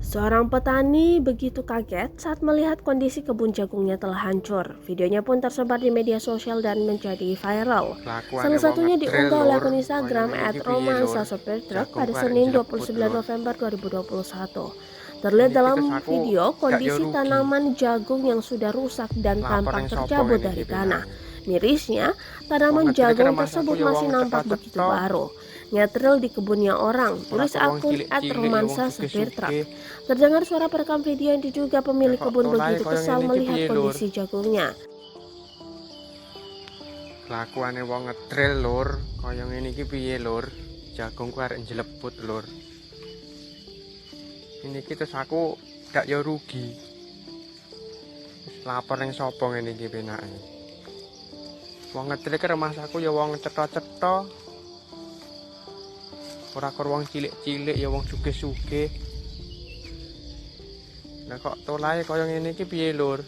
Seorang petani begitu kaget saat melihat kondisi kebun jagungnya telah hancur. Videonya pun tersebar di media sosial dan menjadi viral. Kelakuane Salah wong satunya ngetril, diunggah oleh Lur. akun Kaya Instagram ngene iki piye, Lur? @romansa_sopir truk Jagungku pada arek Senin njleput, 29 Lur. November 2021. Terlihat Ini iki dalam terus aku video gak yo kondisi rugi. Tanaman jagung yang sudah rusak dan Lapor tampak ning sapa tercabut ngene dari iki tanah. penake? Mirisnya, Wong tanaman ngetril ki jagung rumangsaku tersebut ya masih wong nampak begitu cetha-cetha. Baru. "Nyetril di kebunnya orang," Ora tulis kok wong akun cilik-cilik ya wong @romansa_sopir truk. sugih-sugih. Terdengar suara perekam video yang diduga Lah pemilik kok kebun tolahe begitu kaya kesal ngene iki melihat piye, Lur? Kondisi jagungnya. Kelakuane wong ngetril, Lur, kaya ngene iki piye, Lur? Jagungku arek njleput, Lur. Ini iki terus aku gak yo rugi. Wis lapor ning sapa ngene iki penake? Wong ngetril ki rumangsaku ya wong cetha-cetha. Ora kok wong cilik-cilik ya wong sugih-sugih. Lah kok tolahe kaya ngene iki piye, Lur?